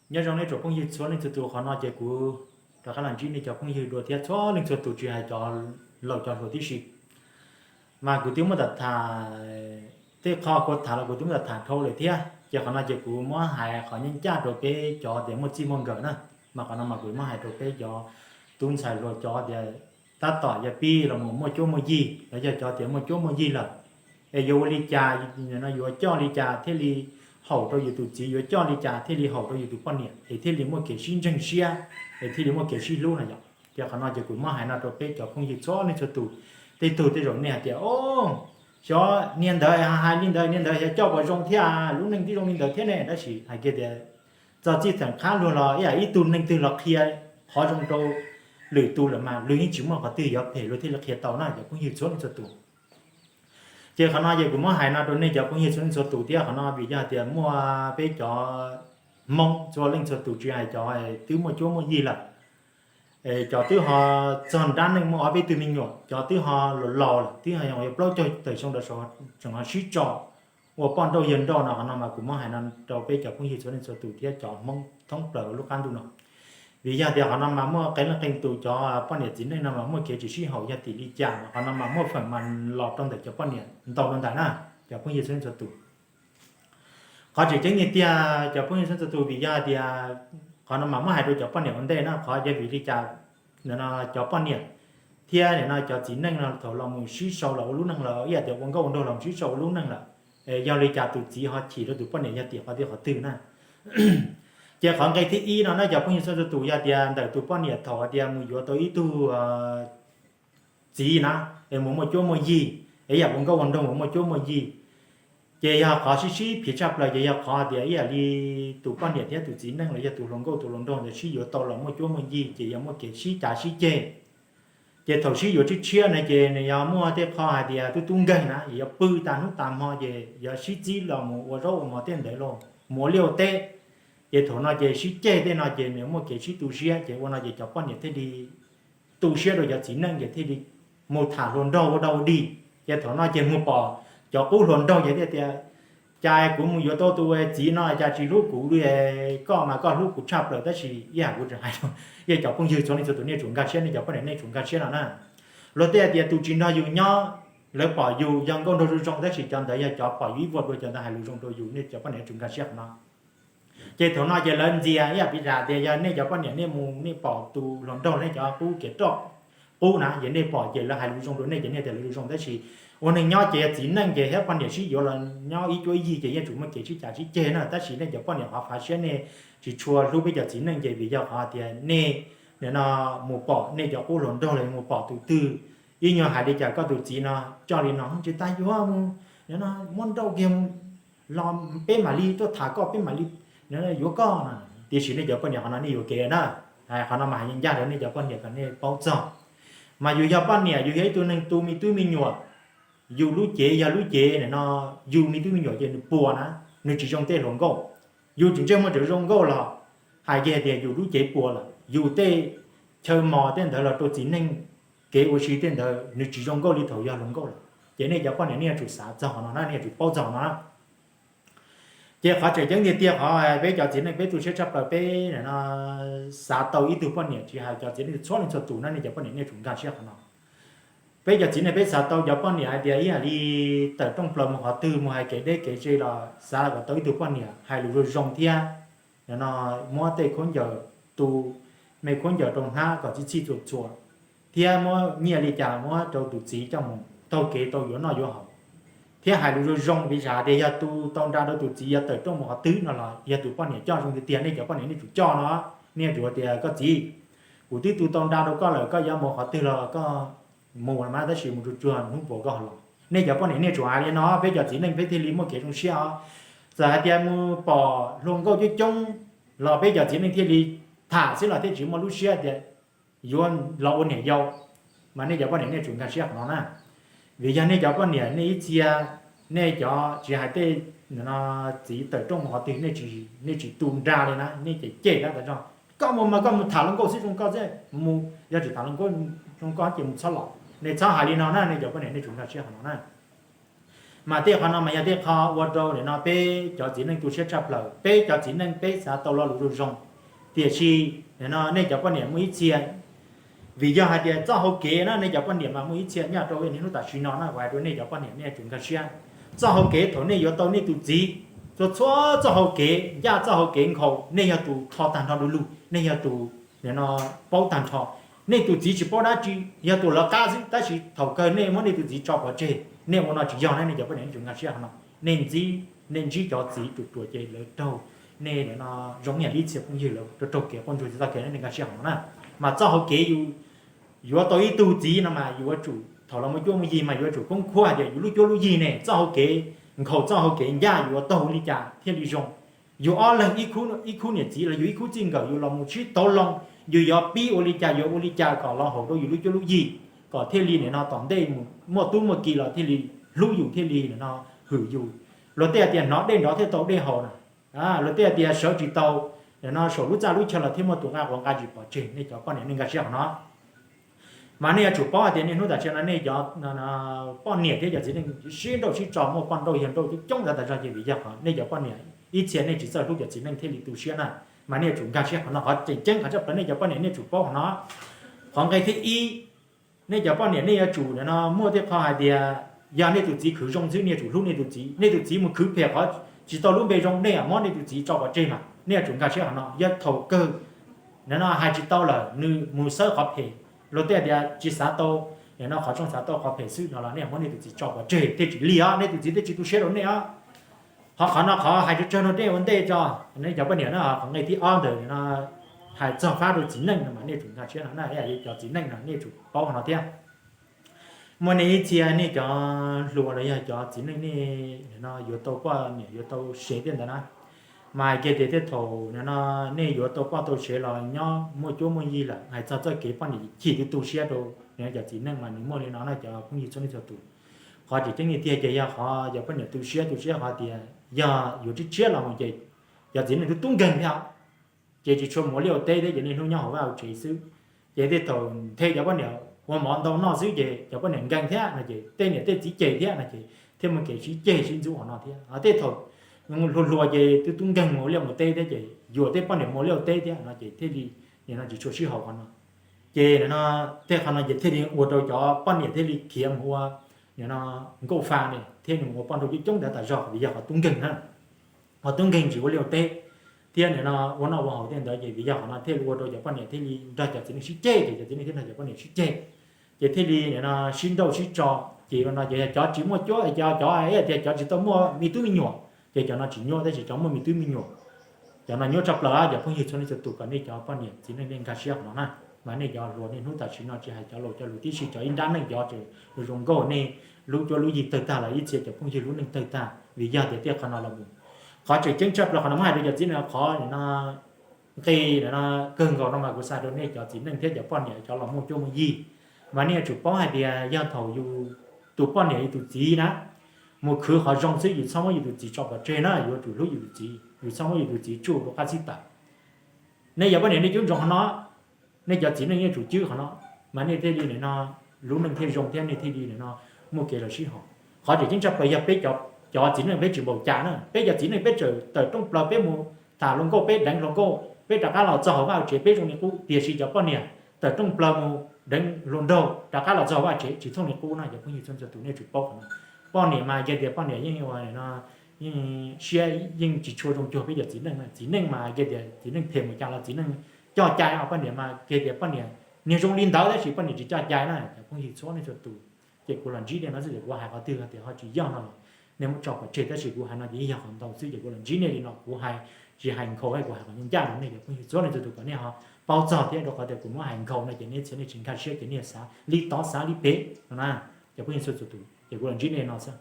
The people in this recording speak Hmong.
Nyob zoo nej tsoom phooj ywg txhua leej txhua tus, qhov no ces kuv rov qab los ntsib nej cov phooj ywg dua thiab txhua leej txhua tus tsis hais cov laus cov hluas tib si. Mas kuv twb muab tham tham tej qho kuv tham los kuv twb muab tham tham dhau lawm thiab, ces qhov no ces kuv muab hais qhov nyob ncaj rau peb cov tias muaj txij muaj nkawm na. Mas qhov no mas kuv muab hais rau peb cov tub ntxhais hluas cov tias tab tom yuav pib los mus muaj cuab muaj yig los yog cov tias muaj cuab muaj yig lawm, es yuav ua li cas, yuav coj li cas thiaj li haum rau yus tus txiv, yuav coj li cas thiaj li haum rau yus tus poj niam es thiaj li muaj kev sib ntseeg siab, es thiaj li muaj kev sib hlub no yom. Ces qhov no ces kuv muab hais no rau peb cov phooj ywg txhua leej txhua tus. Tej tug tej zaum nej hais tias, o, xyov niag ntawd hais li ntawd, niag ntawd xyov coj puas zoo thiab, lub neej twb zoo li ntawd thiab ne, tab sis hais kiag tias txog txij txheem qhab luag los ib yam ib tug neeg twg los qhia qhov zoo rau lwm tus lawm mas luag yeej tsis muaj qhov twg yuav phem luag thiaj li qhia tau na cov phooj ywg txhua leej txhua tus. Ces qhov no ces kuv muab hais no rau nej cov phooj ywg txhua leej txhua tus thiab, qhov no vim yog tias muaj peb cov Hmoob txhua leej txhua tus tsis hais cov twb muaj cuab muaj yig lawm, cov twb ho txog nrab neej muaj ob peb tug me nyuam, cov twb ho laus laus lawm twb ho yuav plaub caug tawm xyoo los tseem ho sib tso ua poj nrauj yawg nrauj no, qhov no mas kuv muab hais no rau peb cov phooj ywg txhua leej txhua tus thiab cov Hmoob thoob plaws lub qab ntuj no. Vim yog tias qhov no mas muaj qee leej qee tus cov poj niam txiv neej no mas muaj kev tsis sib haum yog tim li cas mas qhov no mas muaj feem mas los rau ntawm cov poj niam ntau rau ntawm na, cov phooj ywg txhua leej txhua tus. Qhov tseem ceeb tiag tiag cov phooj ywg txhua leej txhua tus, vim yog hais tias qhov no mas muab hais rau cov poj niam ua ntej na, qhov yog vim li cas cov poj niam thiab no cov txiv neej no thaum los mus sib sau los ua lub neej lawm, ib yam tias ua nkauj ua nraug los mus sib sau ua lub neej lawm, yog li cas tus txiv ho chim rau tus poj niam yog tim qhov twg qhov twg na? Ces qhov nqe thib ib no na cov phooj ywg txhua leej txhua tus, yog tias ntawm tus poj niam thaum hais tias mus yuav tau ib tug txiv na, es mus muaj cuab muaj yig, es yam ua nkauj ua nraug mus muaj cuab muaj yig, ces yog qhov sib sib phiv tshaj plaws ces yog qhov tias ib yam li tus poj niam thiab tus txiv neej los yog tus hluas nkauj tus hluas nraug ntawd sib yuav tau los muaj cuab muaj yig ces yog muaj kev sib cav sib ceg. Ces thaum sib yuav tshiab tshiab na ces nws yog muaj tej qho hais tias tub tub nkeeg na, es yog pw tas hnub tas hmo ces yog sib txib los mus ua zaub ua mov tej ntawd los mus ua liaj ua teb. Ces thaum no ces sib ceg tej no ces nws muaj kev sib tu siab, ces ua no ces cov poj niam thiaj li tu siab rau cov txiv neej ces thiaj li mus tham hluas nraug ua dog ua dig. Ces thaum no ces mus pom cov qub hluas nraug ces thiaj tias, cas kuv mus yuav tau tus txiv no cas tsis hlub kuv li, koj mas koj hlub kuv tshaj plaws tab sis ib yam kuv tseem hais rau, yog cov phooj ywg txhua leej txhua tus nej tsum nkag siab, nej cov poj niam nej tsum nkag siab no na. Luag tej hais tias tus tsis nrog yus nyob, lawv pom yus yog nkauj nraug zoo zoo tab sis cov ntawd yog cov pom yus ib vuag dua cov ntawd hais lus zoo rau yus, nej cov poj niam nej tsum nkag siab qhov no. Ces thaum no ces lawv ntxias ib yam piv txwv tias yog nej cov poj niam nej mus nej pom tus hluas nraug nej cov qub kev roj qub na, ces nej pom ces lawv hais lus zoo rau nej ces nej tias lawv lus zoo tab sis ua neej nyob ces yog txiv neej ces thiab poj niam sib yuav los nyob ib cuab ib yig ces yeej tsum muaj kev sib cav sib ceg na, tab sis nej cov poj niam qhov fav siab nej tsis tshua hlub peb cov txiv neej ces vim yog qhov tias nej nim no mus pom nej cov qub hluas nraug los mus pom tus twg, ib nyuag hais li cas koj tus txiv no coj li no tsis tas yuav mus no muab nrauj kiag mus los peb mam li tuaj tham koj, peb mam li yuav koj no. Tiam sis nej cov poj niam qhov no nej yuam kev na. Qhov no mas hais ncaj rau nej cov poj niam kom nej paub txog. Mas yus yog poj niam yus yog ib tug neeg tu me tub me nyuam, yus lub cev yog lub cev nim no yus me tub me nyuam ces nws puas na, nws tsis zoo tej hluas nkauj. Yus tsis ntsej muag tseem zoo nkauj los hais kiag tias yus lub cev puas lawm, yus tej chaw mos tej ntawd los rau txiv neej kev ua si tej ntawd nws tsis zoo nkauj li thaum yog hluas nkauj lawm. Ces nej cov poj niam nej yuav tsum xav txog qhov no na, nej yuav tsum paub txog qhov no na. Ces qhov tseem ceeb tiag tiag qhov peb cov txiv neej peb tu siab tshaj plaws peb no xav tau ib tug poj niam tsis hais cov txiv neej txhua leej txhua tus na, nej cov poj niam nej tsum nkag siab qhov no. Peb cov txiv neej peb xav tau cov poj niam hais tias ib yam li tawm rooj plaws mus qhov twg mus hais kev deb kev ze los xav kom tau ib tug poj niam hais lus zoo zoo thiab no muab tej khaub ncaws tu me khaub ncaws rau hnab kom txhij txhij txhua txhua, thiab muab nyiaj li cas muab rau tus txiv coj mus taug kev tau yuav noj yuav haus, thiab hais lus zoo zoo vim yog tias yog tu tau nra rau tus txiv yog tawm rooj mus qhov twg no los yog tus poj niam coj zoo tiag tiag nej cov poj niam nej tsum coj no, nej yuav tsum tias koj txiv, kuv twb tu tau nra rau koj lawm koj yuav mus qhov twg los koj mus mas tab sis mus tsuag tsuag hnub puas koj los. Nej cov poj niam nej tsum hais li no peb cov txiv neej peb thiaj li muaj kev zoo siab os. Txawm hais tias mus pom hluas nkauj coob coob los peb cov txiv neej thiaj li tham xwb los thiaj tsis muaj lub siab tias yuav los ua niam yau. Mas nej cov poj niam nej tsum nkag siab qhov no na. Vim yog nej cov poj niam nej ib txhia, nej cov tsis hais tej txiv tawm rooj mus qhov twg nej tsis tu nra li na, nej cem cem na tas zog, koj mus mas koj mus tham hluas nkauj xwb zoo koj xwb mus, yog tsis tham hluas nkauj zoo koj ces mus txhob los. Nej txhob hais li no na, nej cov poj niam nej tsum nkag siab qhov no na. Mas tej qhov no mas yog tej qhov ua rau nim no peb cov txiv neej tu siab tshaj plaws. Peb cov txiv neej peb xav tau lo lus zoo zoo, tiam sis nim no nej cov poj niam muaj ib txhia, vim yog hais tias txoj hau kev na, nej cov poj niam mas muaj ib txhia nyob rau niaj hnub tam sim no na, kuv hais rau nej cov poj niam nej yuav tsum nkag siab. Txoj hau kev thaum nej yuav tau nej tus txiv, txhua txhua txoj hau kev ncaj, txoj hau kev nkhaus, nej yog tus kho tag nrho du lug, nej yog tus nim no paub tag nrho. Nej tus txiv tsis paub dab tsi, yog tus lawv qab xwb, tab sis thaum kawg nej muab nej tus txiv tso pov tseg, nej ua no tsis yog na, nej cov poj niam nej tsum nkag siab qhov no. Nej ntsib, nej ntsib cov txiv ruam ruam ces lawv raug nej nim no zoo ib yam li txhia phooj ywg lawv raug kev quaj ntsuag tsis txoj kev, nej nkag siab qhov no na. Mas txoj hau kev yus yuav tau ib tug txiv no mas yus yuav tsum, thaum los muaj cuab muaj yig mas yuav tsum khoob khuab hais tias yus lub cuab lub yig ne, txoj hau kev nkhaus txoj hau kev ncaj yus yuav taug ua li cas thiaj li zoo. Yus ob leeg ib khub niam txiv los yus ib khub txij nkawm yus los mus sib tauv loo, yus yuav pib ua li cas yuav ua li cas kom los haum rau yus lub cuab lub yig, kom thiaj li nim no tom ntej mus muaj tub muaj ki los thiaj li hlub yus thiaj li nim no hwm yus. Luag tej hais tias hnov dej nrov thiaj tau dej haus na. Luag tej hais tias sawv tsis tau nim no saum lub txaj lub chaw los thiaj muaj tus nqa quav nqa tsis pov tseg, nej cov poj niam nej nkag siab qhov no. Mas nej yuav tsum paub hais tias niaj hnub tam sim no nej cov poj niam thiab cov txiv neej sib nrauj sib tso muaj poj nrauj yawg nrauj coob coob ntawd tas zog ces vim yog qhov nej cov poj niam ib txhia nej tsis txawj hlub cov txiv neej thiaj li tu siab na. Mas nej yuav tsum nkag siab qhov no, qhov tseem ceeb qhov tshaj plaws nej cov poj niam nej yuav tsum paub qhov no. Qhov nqe thib ib, nej cov poj niam nej yuav tsum nim no muaj tej qho hais tias yog nej tus txiv khwv zoo xwb nej yuav tsum hlub nej tus txiv. Nej tus txiv mus khwv phem qhov tsis tau lub npe zoo nej muab nej tus txiv tso pov tseg mas nej yuav tsum nkag siab qhov no. Yog thaum kawg nim no hais tsis tau lawm nws mus xawb qhov phem, luag tej hais tias tsis xav tau nim no qhov zoo xav tau qhov phem xwb no los nej muab nej tus txiv tso pov tseg thiaj tsis lig os, nej tus txiv thiaj tsis tu siab rau nej os. Ho qhov no qhov hais tsawg tsawg no nej ua ntej tso, nej cov poj niam na, qhov nqe thib ob ntawd no hais txog fab rau txiv neej no mas nej tsum nkag siab no na, cov txiv neej no nej tsum paub qhov no thiab. Muaj nej ib txhia nej cov hluas los yog cov txiv neej nej no yuav tau poj niam yuav tau sev tej ntawd na, mas kiag tias tej thaum no nej yuav tau poj tau sev los nyob muaj cuab muaj yig lawm, hais txog txoj kev poj niam chim twb tu siab rau cov txiv neej mas nws muaj li no na cov phooj ywg txhua leej txhua tus. Qhov tseem ceeb tiag tiag ces yog qhov cov poj niam tu siab tu siab qhov tias yog yuav tshiab tshiab los mus ces cov txiv neej twb tub nkeeg thiab, ces tsis tshua mus ua liaj ua teb thiab ces niaj hnub nyob hauv vaj hauv tsev xwb. Ces tej thaum nthe cov poj niam ua mov ntau noj xwb ces cov poj niam nkeeg thiab no ces tej niam tej txiv cem thiab no ces thiaj muaj kev sib ceg sib ntxub qhov no thiab. Tej thaum hluas hluas ces twb tub nkeeg mus ua liaj mus teb thiab ces yuam tej poj niam mus ua liaj ua teb thiab no ces thiaj li nim no tsis tshua sib haum qhov no. Ces nim no tej qhov no ces thiaj li ua rau cov poj niam thiaj li khiav mus ua nim no nkauj fa ne thiab nws mus ua poj nrauj coob coob ntawd tas zog vim yog qhov tub nkeeg na. Qhov tub nkeeg tsis ua liaj ua teb thiab nim no ua noj ua haus tej ntawd ces vim yog qhov no thiaj li ua rau cov poj niam thiaj li nrog cov txiv neej sib ceg ces cov txiv neej thiaj nrog cov poj niam sib ceg. Ces thiaj li nim no sib nrauj sib tso. Ces no ces yog cov tsis muaj cuab, cov cov tias cov tsis tau muaj me tub me nyuam ces cov no tsis nyuaj, tab sis cov muaj me tub me nyuam cov no nyuaj tshaj plaws. Cov phooj ywg txhua leej txhua tus kom nej cov poj niam txiv neej nej nkag siab qhov no na. Mas nej cov hluas niaj hnub tam sim no tsis hais cov laus cov lus tib si, cov ib nrab neej cov tseem zoo nkauj nej lub cuab lub yig tawg tag los ib txhia cov phooj ywg lub neej tawg tag vim yog tias tej qhov no los mus. Qhov tseem ceeb tshaj plaws qhov no muab hais rau cov txiv neej qhov nim no nqi nim no kawg nkaus no mas kuv xav rau nej cov txiv neej thiab cov poj niam cov los muaj cuab muaj yig, mas nej yuav tsum paub hais tias yog thaum yus tus poj niam yus tus txiv na mus khwv qhov zoo xwb yus txhob muab yus tus txiv tso pov tseg na, yuav tsum hlub yus tus txiv, yus txhob muab yus tus txiv tsuj rau qab xib taws. Nej cov poj niam nej cub ntsoov qhov no, nej cov txiv neej nej tsum cwb qhov no, mas nej thiaj li nim no lub neej thiaj zoo thiab nej thiaj li nim no muaj kev los sib haum. Qhov tseem ceeb tshaj plaws yog peb cov txiv neej peb tsis npaum cas na, peb cov txiv neej peb tseem tawm rooj plaws peb mus tham hluas nkauj peb deev hluas nkauj peb rov qab los txog hauv vaj hauv tsev peb zoo li qub, tiam sis cov poj niam tawm rooj plaws mus deev hluas nraug rov qab los txog hauv vaj tsev tsis thooj li qub na. Cov phooj ywg txhua leej txhua tus nej tsum paub qhov no. Poj niam mas kiag tias poj niam yeej ua no, yeej siab yeej tsis tshua zoo cuag peb cov txiv neej. Txiv neej mas kiag tias txiv neej phem mus cas los txiv neej coj cai, poj niam mas kiag tias poj niam niag zoo li ntawd tab sis poj niam tsis coj cai na. Cov phooj ywg txhua leej txhua tus, ces kuv los ntsib nej no xwb ces kuv hais qhov twg tias ho tsis yog no los nej muab tso pov tseg, tab sis kuv hais no ces yeej yog qhov ntau xwb ces kuv los ntsib nej li no kuv hais tsis hais nkhaus, kuv hais qhov ncaj rau nej cov phooj ywg txhua leej txhua tus kom nej ho paub txog thiab, rau qhov tias kuv muab hais nkhaus no ces nej txhia nej tsis nkag siab ces nej xav li tod xav li pem no na. Cov phooj ywg txhua txhua tus ces kuv los ntsib nej no xwb.